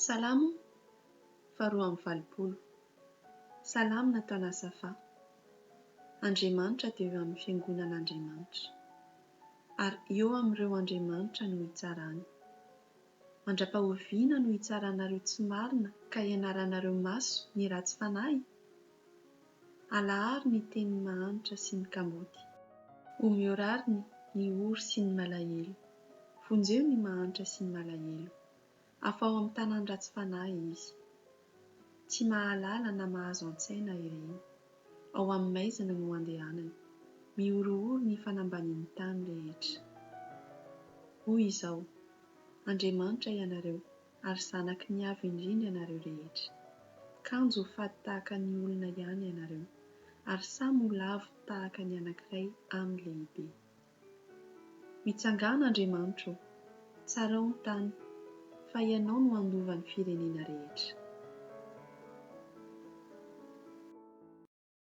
Salamo faharoa amby valopolo. Salamo nataon'i Asafa. Andriamanitra dia eo amin'ny fiangonan'Andriamanitra, ary eo amin'ireo andriamanitra no hitsarany. Mandra-pahoviana no hitsaranareo tsy marina ka hianaranareo maso ny ratsy fanahy? Alaharo ny tenin'ny mahantra sy ny kamboty. Omeo rariny ny ory sy ny malahelo. Vonjeo ny mahantra sy ny malahelo. Afaho amin'ny tanan'ny ratsy fanahy izy. Tsy mahalala na mahazo an-tsaina ireny. Ao amin'ny maizina no andehanany. Mihorohoro ny fanambanin'ny tany rehetra. Hoy izao, Andriamanitra ianareo, ary zanaky ny Avo Indrindra ianareo rehetra. Kanjo ho faty tahaka ny olona ihany ianareo, ary samy ho lavo tahaka ny anankiray amin'ny lehibe. Mitsangàna, Andriamanitra ô, tsarao ny tany, fa Ianao no handova ny firenena rehetra.